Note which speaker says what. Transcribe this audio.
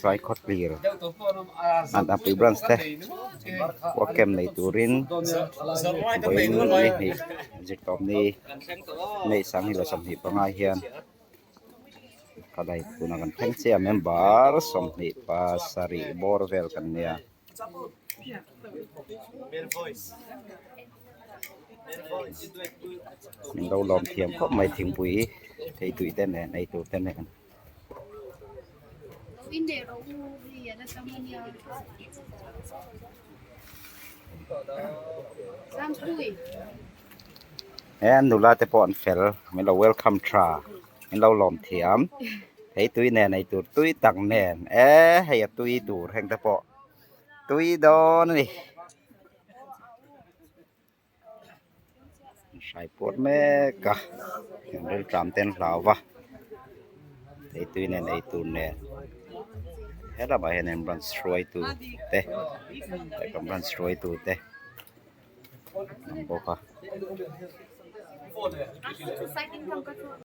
Speaker 1: Saikhawtlir an apui branch te work camp nei turin vawiin ni hnih zirtawpni May 2025 hian kalai tunah kan thleng chiah a member 27 bawr vel kan nia. Min lo lawm thiam khawp mai thingpui thei tui te nen ei tur te nen. He nula te pawh an fel min lo welcome tha min lo lawm thiam thei tui nen ei tur tui tak nen e hei a tui tur heng te pawh tui dawn a ni. Hrai puar mek a an rilṭam te an hlau va thei tui nen ei tur nen he lamah hian an branch hruaitu te kan branch hruaitu te an awm bawk a.